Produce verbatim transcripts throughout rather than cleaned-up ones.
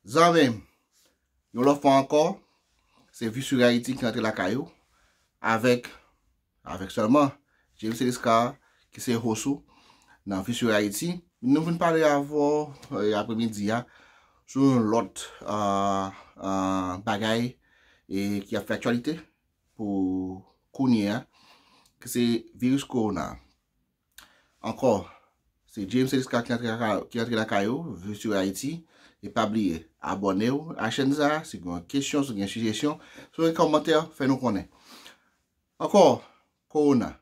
Zanmi m, yon lòt fwa ankò, se Visur Haiti ki antre lakay ou avèk, avèk sèlman James Eliscar ki se host ou nan Visur Haiti. Nou vin pale avè w apremidi a sou yon lòt bagay ki ap fè aktyalite pou kounye a, ki se viris kowona. Ankò, se James Eliscar ki antre lakay ou, Visur Haiti. E pa bliye abòne w a chèn sa. Si w gen kesyon, si w gen sijesyon, si w gen kòmantè, fè nou konnen. Ankò, kowona,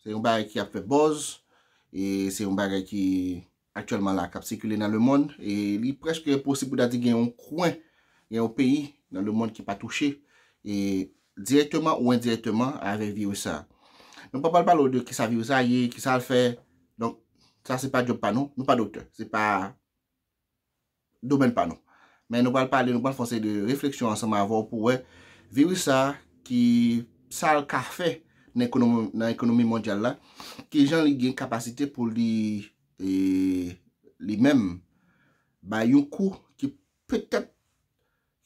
se yon bagay ki ap fè buzz, e se yon bagay ki aktyèlman la k ap sikile nan lemonn, e li prèske enposib pou ta di gen yon kwen, gen yon peyi nan lemonn ki pa touche, e dirèkteman ou endirèkteman avèk viris sa. Nou pa pral pale w de kisa viris sa ye, kisa l fè. Donk, sa se pa djòb pa nou, nou pa doktè, se pa domèn pa nou. Men nou pral pale, nou pral fè yon seri de refleksyon ansanm avè w pou wè viris sa ki, sa l ka fè nan ekonomi, nan ekonomi mondyal la, ki jan li gen kapasite pou li, e, li menm bay yon kou ki petèt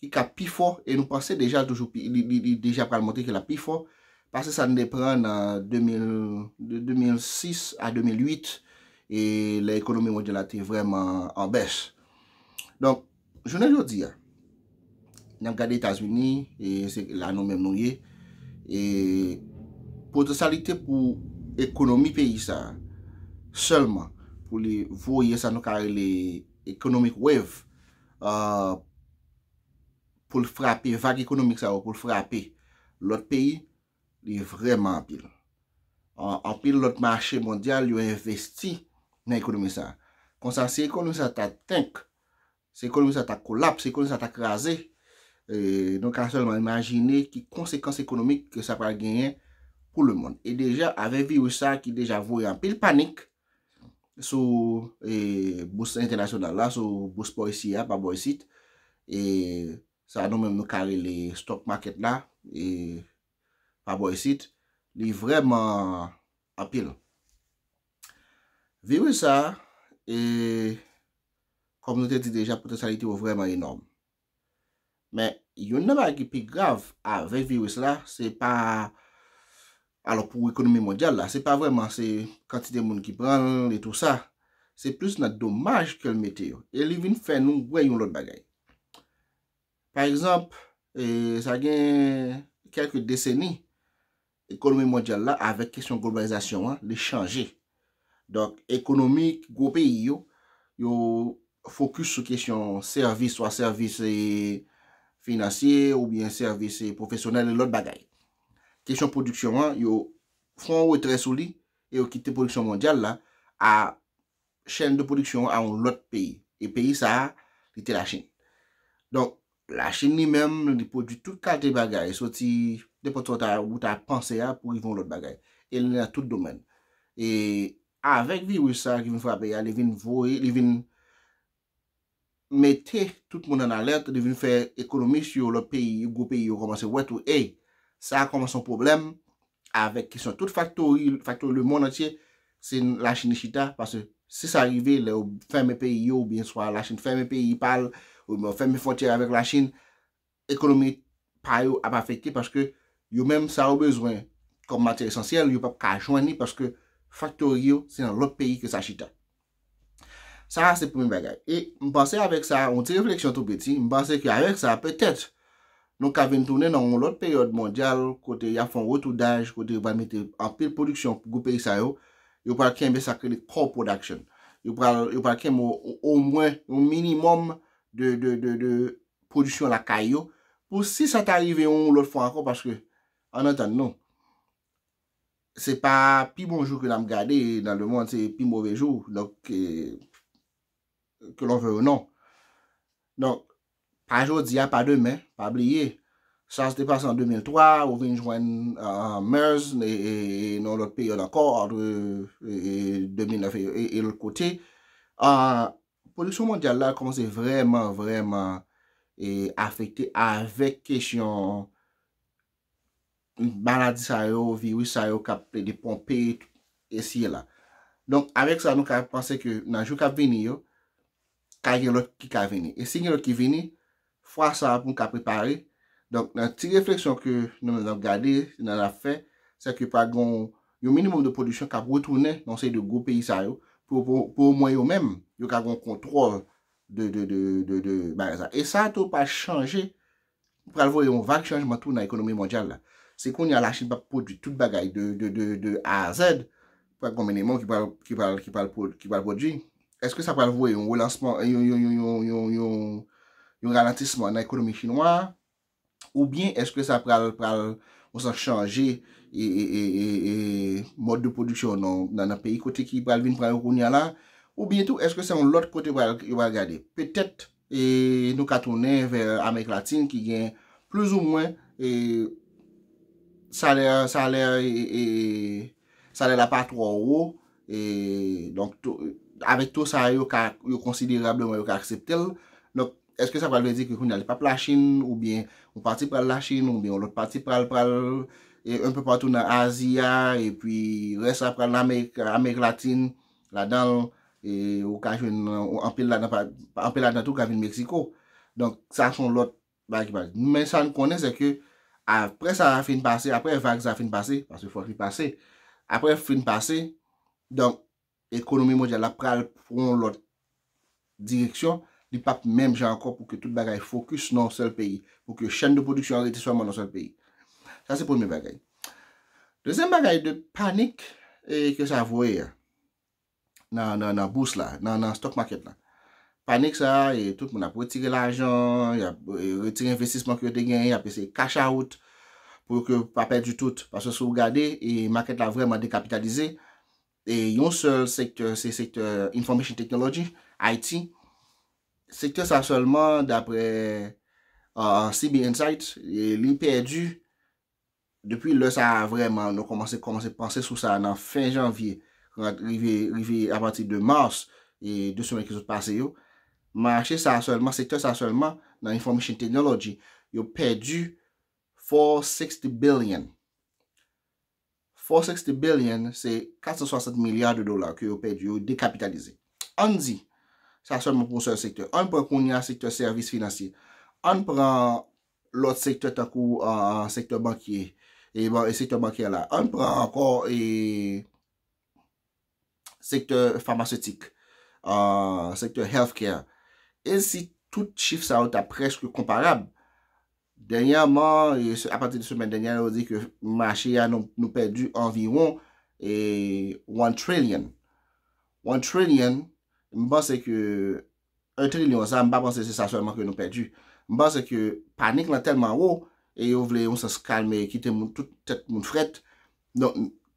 ki ka pi fò, e nou panse deja l toujou pi, li, li, li deja pral montre ke l ap pi fò pase sa n te pran nan de mil, de de mil sis a de mil uit, e lè ekonomi mondyal la te vrèman an bès. Donk, jounen jodi a, n ap gade Etazini, e se la nou menm nou ye, e potansyalite pou ekonomi peyi sa a sèlman pou li voye sa nou ka rele economic wave, ah, pou l frape, vag ekonomik sa yo, pou l frape lòt peyi, li vrèman anpil. An-, anpil lòt mache mondyal, yo envesti nan ekonomi sa. Konsa, si ekonomi sa ta tank, si ekonomi sa ta kolaps, si ekonomi sa ta kraze, e, nou ka sèlman imajine ki konsekans ekonomik ke sa pral genyen pou lemonn. E deja, avèk viris sa ki deja voye anpil panik sou, e, bous entènasyonal la, sou bous bò isi a, pa bò isit, e sa nou menm nou ka rele stock market la, e pa bò isit, li vrèman anpil. Viris sa, e, kòm nou te di deja, potansyalite yo vrèman enòm. Men, youn nan bagay ki pi grav avèk viris la, se pa, alò, pou ekonomi mondyal la, se pa vrèman, se kantite moun ki pran l e tou sa. Se plis nan domaj ke l mete yo. E li vin fè nou wè yon lòt bagay. Pa egzanp, e, sa gen kèlke deseni, ekonomi mondyal la, avèk kesyon globalizasyon an, li chanje. Donk, ekonomi gwo peyi yo, yo fokis sou kesyon sèvis, swa sèvis, e, finansye oubyen sèvis, e, pwofesyonèl e lòt bagay. Kesyon pwodiksyon an, yo fè yon retrè sou li e yo kite pwodiksyon mondyal la a chèn de pwodiksyon a yon lòt peyi. E peyi sa a, li te Lachin. Donk, Lachin li menm, li pwodui tout kalite bagay, soti nenpòt sa w ta, ou ta panse a pou rive yon lòt bagay. E li nan tout domèn. E avèk viris sa ki vin frape a, li vin voye, li vin mete tout moun an alèt, li vin fè ekonomis yo, lòt peyi, gwo peyi yo kòmanse wè tou, ey, sa a kòmanse yon pwoblèm avèk kesyon tout faktori, faktori lemonn antye, se Lachin li chita, paske si sa rive, lè yo fèmen peyi yo, oubyen swa Lachin fèmen peyi pa l, oubyen yo fèmen fwontyè avèk Lachin, ekonomi pa yo ap afekte paske yo menm sa yo bezwen kòm matyè esansyèl, yo p ap ka jwenn li paske faktori yo se nan lòt peyi ke sa chita. Sa a se premye bagay. E m panse avèk sa, yon ti refleksyon tou piti, m panse ke avèk sa, petèt, nou ka vin tounen nan yon lòt peryòd mondyal kote y ap fè yon retoudaj, kote yo pral mete anpil pwodiksyon pou gwo peyi sa yo, yo pral kenbe sa k rele core production. Yo pral, yo pral kenbe o-, o-, omwen yon minimòm de, de, de, de pwodiksyon lakay yo, pou si sa ta rive yon lòt fwa ankò, paske, ann antann nou, se pa pi bon jou ke n ap gade nan lemonn, se pi move jou. Donk, e, que l'on veuille ou non. Donk, pa jodi a, pa demen, pa bliye, sa se te pase an de mil twa, ou vin jwenn, e, MERS, e, e, e nan lòt peryòd ankò, ant, e, e, de mil nèf e, e, e lòt kote. A, pwodiksyon mondyal la kòmanse vrèman, vrèman, e, afekte avèk kesyon maladi sa yo, viris sa yo k ap plede ponpe esi e la. Donk, avèk sa, nou ka panse ke nan jou k ap vini yo, ka gen lòt ki ka vini. E si gen lòt ki vini, fwa sa a pou n ka prepare. Donk, nan ti refleksyon ke nou menm n ap gade, n ap fè, se ke pral gen yon minimòm de pwodiksyon k ap retounen nan seri de gwo peyi sa yo, pou, pou, pou omwen yo menm, yo ka gen yon kontwòl de, de, de, de, de bagay sa. E sa tou pral chanje, pral voye yon vag chanjman tou nan ekonomi mondyal la. Si kounye a Lachin p ap pwodui tout bagay de, de, de, de A a Z, pral gen yon minimòm ki pral, ki pral, ki pral, pwod- ki pral pwodui, èske sa pral voye yon relansman, yon, yon, yon, yon, yon, yon, yon ralantisman nan ekonomi chinwa a? Oubyen èske sa pral, pral, yon sans chanje e, e, e, e, e mòd de pwodiksyon nan, nan, nan peyi kote ki pral vin pran yo kounye a la? Oubyen tou, èske se yon lòt kote pral, yo pral gade? Petèt, e, nou ka tounen vè Amerik Latin ki gen plizoumwen, e, salè, salè, e, e, salè la pa twò wo, e, donk, to, avèk to sa yo ka, yo konsiderableman, yo ka aksepte l. Donk, èske sa pral vle di ke kounye a li p ap Lachin, oubyen yon pati pral Lachin, oubyen yon lòt pati pral, pral, e, un peu partout nan Azi a, epi rès la pral nan Amerik, Amerik Latin, ladan l, e, ou ka jwenn, e, anpil ladan, pa- anpil ladan tou ka vin Meksiko. Donk, sa se yon lòt bagay ki pral. Men sa n konnen, se ke apre sa fin pase, apre vag sa fin pase, paske fòk li pase, apre fin pase, donk, ekonomi mondyal la pral pran yon lòt direksyon, li p ap menm jan ankò pou ke tout bagay fokis nan yon sèl peyi, pou ke chèn de pwodiksyon an rete sèlman nan yon sèl peyi. Sa se premye bagay. Dezyèm bagay de panik, e, ke sa voye a nan, nan, nan bous la, nan, nan stock market la. Panik sa, e, tout moun ap retire lajan, y ap, e, retire envestisman ke yo te genyen, y ap eseye cash out pou ke pa pèdi tout. Paske si w gade, e, market la vrèman dekapitalize. E yon sèl sektè, se sektè Information Technology, I T. Sektè sa sèlman, daprè, e, C B Insight, e, li pèdi depi lè sa a vrèman, nou kòmanse, kòmanse panse sou sa nan fen janvye, rant- rive, rive apati de mas, e de semèn ki sot pase yo, mache sa a sèlman, sektè sa a sèlman, nan Information Technology, yo pèdi four sixty billion. Four sixty billion, se kat san swasant milya de dola ke yo pèdi, yo dekapitalize. Ann di, sa sèlman pou yon sèl sektè. Ann pran kounye a sektè sèvis finansye. Ann pran lòt sektè tankou, e, sektè bankye, e, ban- e sektè bankè la. Ann pran ankò, e, sektè famasetik, e, sektè healthcare. E si tout chif sa yo ta prèske konparab, dènyèman, e, se- apati de semèn dènyè, yo di ke mache a nou, nou pèdi anviwon, e, one trillion. One trillion, m panse ke yon trilyon sa, m pa panse se sa sèlman ke nou pèdi. M panse ke panik lan tèlman wo, e yo vle yon sans kalme, kite moun, tout tèt moun frèt. Donk,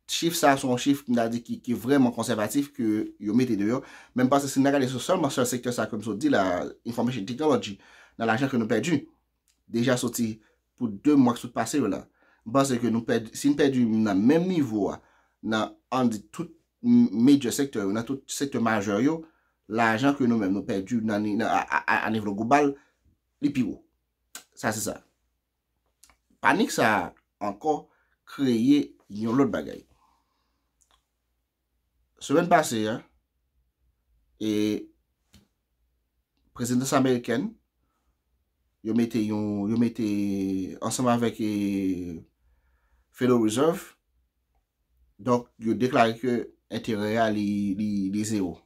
chif sa se yon chif, m ta di, ki, ki vrèman konsèvatif ke yo mete deyò. Men m panse si n ta gade sou sèlman sèl sektè sa ke m sot di la, Information Technology, nan lajan ke nou pèdi, deja soti pou de mwa ki sot pase yo la. M panse ke nou pèdi, si n pèdi nan menm nivo a, nan, ann di, tout m- major sektè yo, nan tout sektè majè yo, lajan ke nou menm nou pèdi nan, ni- nan, a, a, a, a nivo global, li pi wo. Sa se sa. Panik sa a ankò kreye yon lòt bagay. Semèn pase a, e prezidans amerikèn, yo mete yon, yo mete ansanm avèk, e, Federal Reserve, donk, yo deklare ke enterè a li, li, li zewo.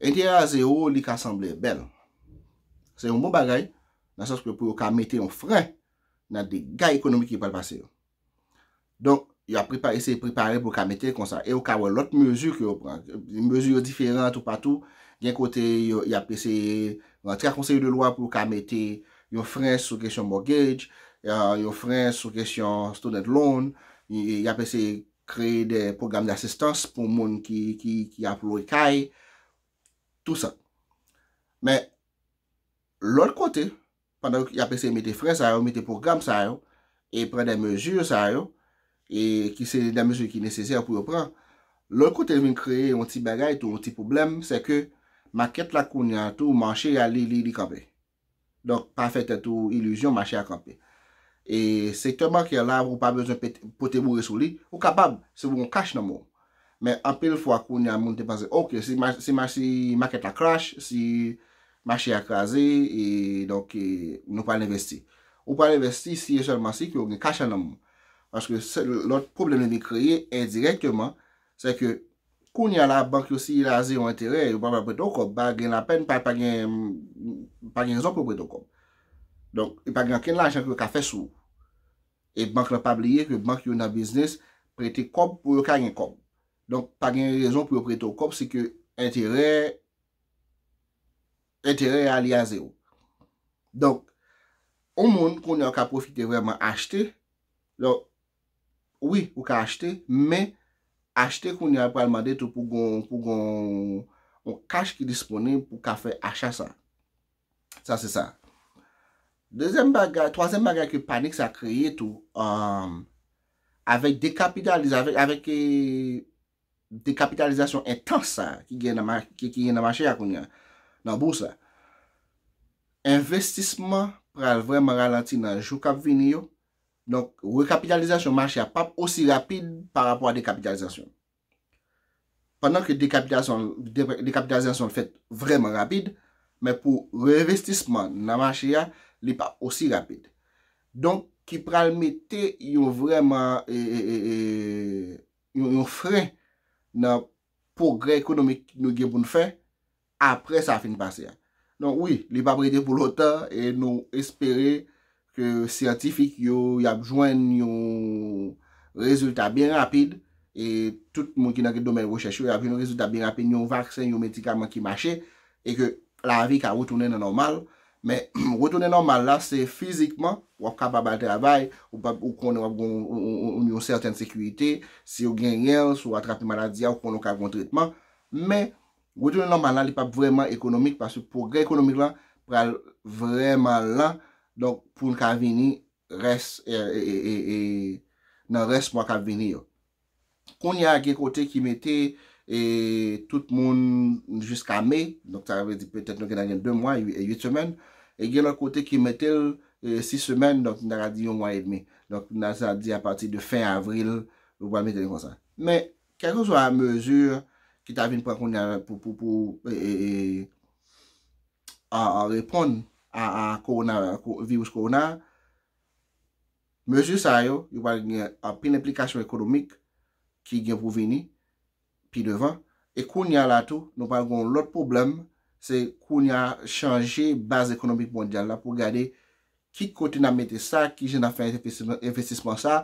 Enterè a zewo, li ka sanble bèl. Se yon bon bagay, nan sans ke pou yo ka mete yon fren nan dega ekonomik ki pral pase yo. Donk, y ap prepa- eseye prepare pou ka mete l konsa. E ou ka wè lòt mezi ke yo pran. Mezi yo diferan toupatou. Gen kote yo, y ap eseye rantre ak yon seri de lwa pou yo ka mete yon fren sou kesyon mortgage, e, yon fren sou kesyon student loan. Y, y ap eseye kreye de pwogram dasistans pou moun ki, ki, ki ap lwe kay. Tou sa. Men, lòt kote, pandan y ap eseye mete fren sa yo, mete pwogram sa yo, e pran de mezi sa yo, e ki se de mezi ki nesesè pou yo pran, lòt kote vin kreye yon ti bagay tou, yon ti pwoblèm, se ke makèt la kounye a tou, mache a li, li, li kanpe. Donk, pa fè tèt ou ilizyon, mache a kanpe. E sektè bankè la, ou pa bezwen pete- pote boure sou li. Ou kapab, si ou gen cash nan men w. Men anpil fwa, kounye a, moun te panse, ok, si, ma- si, ma- si makèt la crash, si mache a kraze, e donk, e, nou pral envesti. Ou pral envesti si e sèlman si ke w gen kach an nan men w. Paske lòt pwoblèm li vin kreye endirèkteman, se ke kounye a la, bank yo, si y a zewo enterè, yo pa pral prete w kòb, pa gen lapèn, pa, pa gen, pa gen rezon pou yo prete w kòb. Donk, e pa gen ankenn lajan ke yo ka fè sou ou. E bank lan pa bliye ke bank yo nan biznis prete kòb pou yo ka gen kòb. Donk, pa gen rezon pou yo prete w kòb si ke enterè, enterè a li a zewo. Donk, yon moun kounye a ka pwofite vrèman achte. Donk, wi, ou ka achte, men achte kounye a pral mande tou pou gon, pou gon yon kach ki disponib pou ka fè acha sa. Sa se sa. Dezyèm bagay, twazyèm bagay ke panik sa kreye tou, um, avèk dekapitaliz, avèk, avèk, eh, dekapitalizasyon entans sa ki gen nan, ki, ki gen nan mache a kounye a, nan bous la. Envestisman pral vrèman ralanti nan jou k ap vini yo. Donk, rekapitalizasyon mache a p ap osi rapid pa rapò a dekapitalizasyon. Pandan ke dekapitalizasyon, dekapitalizasyon fèt vrèman rapid, men pou reinvestisman nan mache a, li p ap osi rapid. Donk, ki pral mete yon vrèman, e, e, e, e, yon, yon fren nan pwogrè ekonomik nou gen pou n fè apre sa fin pase a. Donk wi, li p ap rete pou lontan e nou espere ke syantifik yo, y ap jwenn yon rezilta byen rapid e tout moun ki nan domèn rechèch yo, y ap jwenn yon rezilta byen rapid, yon vaksen, yon medikaman ki mache e ke lavi ka retounen nan nòmal. Men, retounen nòmal la, se fizikman, w ap kapab al travay, ou p ap, ou konnen w ap gen yon, yon, yon, yon sètèn sekirite, si w genyen l, si w atrape maladi a, ou konnen w ka gen yon tretman. Men, retounen nòmal la, li p ap vrèman ekonomik, paske pwogrè ekonomik lan pral vrèman lan. Donk, pou n ka vini rès, e, e, e, e, e, nan rès mwa k ap vini yo. Kounye a, gen kote ki mete, e, tout moun jiska me, donk sa vle di petèt nou gen nan gen de mwa, uit, uit semèn, e gen lòt kote ki mete l, e, sis semèn, donk nou ta ka di yon mwa edmi. Donk nou ta di apati de fen avril, nou pral mete l konsa. Men, kèlkeswa mezi ki ta vin pran kounye a pou, pou, pou, e, e, e, a, a reponn a, a kowona, ko-, viris kowona, mezi sa yo, yo pral gen anpil enplikasyon ekonomik ki gen pou vini pi devan. E kounye a la tou, nou pral gen yon lòt pwoblèm, se kounye a chanje baz ekonomik mondyal la pou gade ki kote n ap mete sa, ki jan n ap fè envestisman, envestisman sa,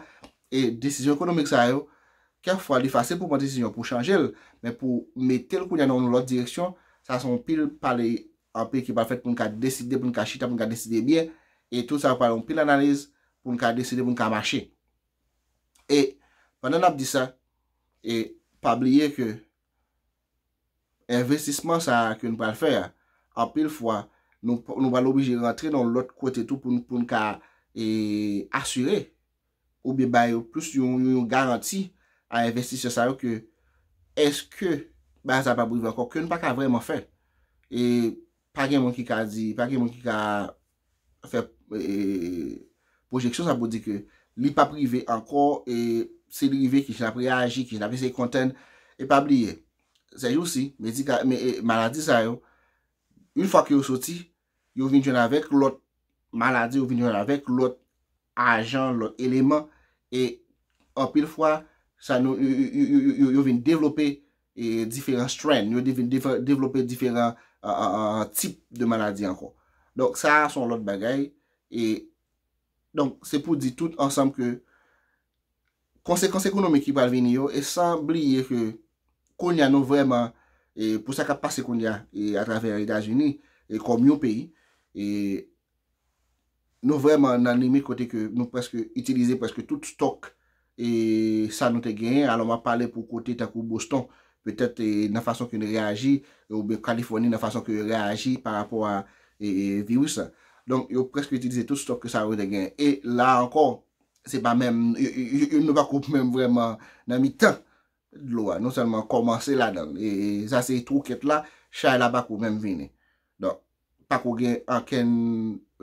e desizyon ekonomik sa yo, kèk fwa li fasil pou pran desizyon pou chanje l, men pou mete l kounye a nan yon lòt direksyon, sa se yon pil pale anpil ki pral fèt pou n ka deside, pou n ka chita, pou n ka deside byen, e tout sa pral yon pil analiz pou n ka deside, pou n ka mache. E pandan n ap di sa, e pa bliye ke envestisman sa a ke n pral fè a, anpil fwa, nou, nou pral oblije rantre nan lòt kote tou pou n, pou n ka, e, asire oubyen ba yo plis yon, yon, yon garanti a envestisè sa yo ke èske bagay sa p ap rive ankò, ke n pa ka vrèman fè. E pa gen moun ki ka di, pa gen moun ki ka fè, e, pwojeksyon sa pou di ke li p ap rive ankò, e si l rive, kijan l ap reyaji, kijan l ap eseye kontenn. E pa bliye, sèjousi, medika-, me-, e, maladi sa yo, yon fwa ke yo soti, yo vin jwenn avèk lòt maladi, yo vin jwenn avèk lòt ajan, lòt eleman, e anpil fwa, sa nou, yo, yo vin devlope, e, diferan strain, yo vin deve-, devlope diferan, a, a, a, tip de maladi ankò. Donk, sa a se yon lòt bagay, e donk, se pou di tout ansanm ke konsekans ekonomik ki pral vini yo, e san bliye ke kounye a nou vrèman, e pou sa k ap pase kounye a, e atravè Etazini, e kòm yon peyi, e nou vrèman nan limit kote ke nou prèske itilize prèske tout stòk, e sa nou te genyen. Alò, m ap pale pou kote tankou Boston, petèt, e nan fason ke nou reyaji, oubyen Kalifòni, nan fason ke yo reyaji pa rapò a, e, e, viris la. Donk, yo prèske itilize tout stòk ke sa yo te genyen. E la ankò, se pa menm, yo, yo, yo, nou pako menm vrèman nan mitan dlo a, nou sèlman kòmanse ladan l. E, e sa se twouket la, chay la pako menm vini. Donk, pako gen ankenn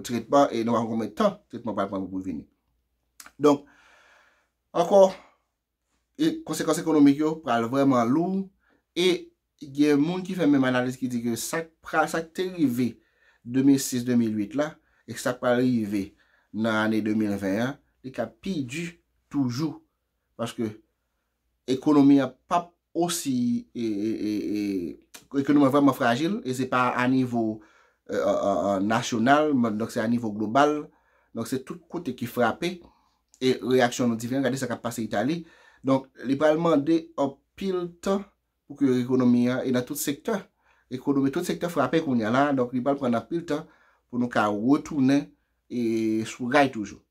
tretman e nou pa konn konbyen tan tretman pral pran pou l vini. Donk, ankò, e konsekans ekonomik yo pral vrèman lou, e gen moun ki fè menm analiz ki di ke sa k pra-, sa k te rive de mil sis de mil uit la, e sa k pral rive nan ane de mil ven an, li ka pi di toujou. Paske ekonomi an p ap osi, e, e, e, e, ekonomi an vrèman frajil, e se pa a nivo, e, e, e, e, nasyonal, men, donk se a nivo global. Donk se tout kote ki frape, e reyaksyon nou diferan. Gade sa k ap pase Itali. Donk li pral mande anpil tan pou ke ekonomi an, e nan tout sektè, ekonomi, tout sektè frape kounye a la, donk li pral pran anpil tan pou nou ka retounen, e, sou ray toujou.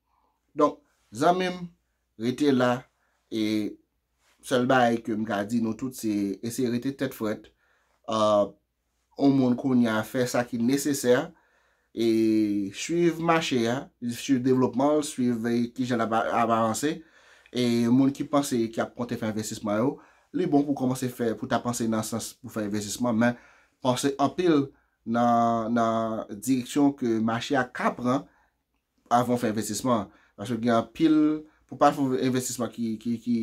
Donk, zanmi m, rete la, e sèl bagay ke m ka di nou tout, se eseye rete tèt frèt. A, yon moun kounye a fè sa ki nesesè, e swiv mache a, swiv devlopman l, swiv, e, kijan l ap, ap avanse. E moun ki panse ki ap konte fè envestisman yo, li bon pou kòmanse fè, pou ta panse nan sans pou fè envestisman, men panse anpil nan, nan direksyon ke mache a ka pran avan w fè envestisman. Paske gen anpil, pou pa fè envestisman ki, ki, ki,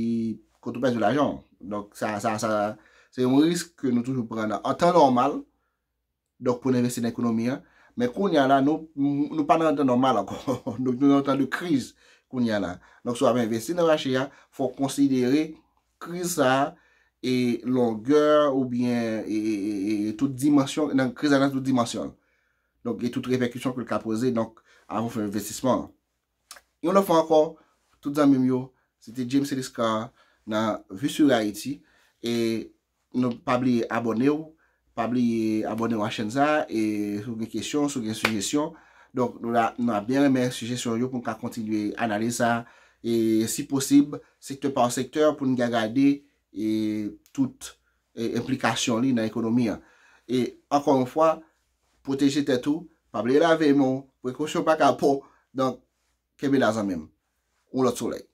kote w pèdi lajan w. Donk, sa, sa, sa, se yon risk ke nou toujou pran nan, an tan nòmal. Donk, pou n envesti nan ekonomi an. Men kounye a la, nou, nou pa nan tan nòmal ankò. Donk, nou nan tan de kriz kounye a la. Donk, si w ap envesti nan mache a, fò w konsidere kriz sa a, e longè oubyen, e, e, e, e tout dimansyon, nan kriz la nan tout dimansyon l. Donk, gen tout repèkisyon ke l ka poze, donk, avan w fè envestisman an. Yon lòt fwa ankò, tout zanmi m yo, se te James Eliscar nan Vue sur Haïti. E nou pa bliye abòne w, pa bliye abòne w a chèn sa, e si w gen kesyon, si w gen sijesyon. Donk, nou la, nou ap byen renmen sijesyon yo pou n ka kontinye analiz sa, e si posib, sektè pa sektè, pou n ka gade, e tout, e enplikasyon li nan ekonomi an. E ankò yon fwa, pwoteje tèt ou, pa bliye lave men w, prekosyon pa ka pon. Donk, kenbe la zanmi m. Yon lòt solèy.